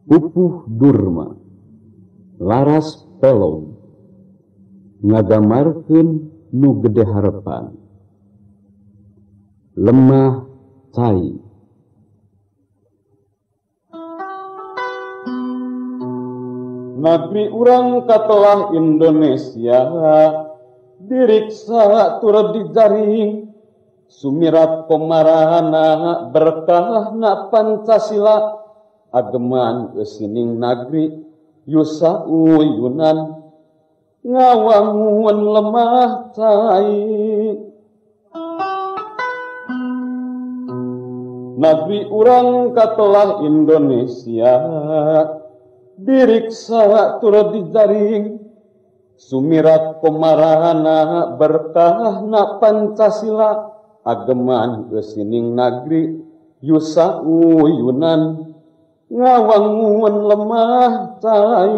Pupuh Durma laras pelog ngagamarkeun nu gede harepan lemah cai. Nagri urang katelah Indonesia diriksa turut dijaring sumirat komarana berkahna Pancasila ageman eusining nagri yusa uyunan ngawangun lemah cai. Nagri urang katelah Indonesia diriksa turut dijaring sumirat komarana berkahna Pancasila ageman eusining nagri yusa uyunan ngawangun lemah cai.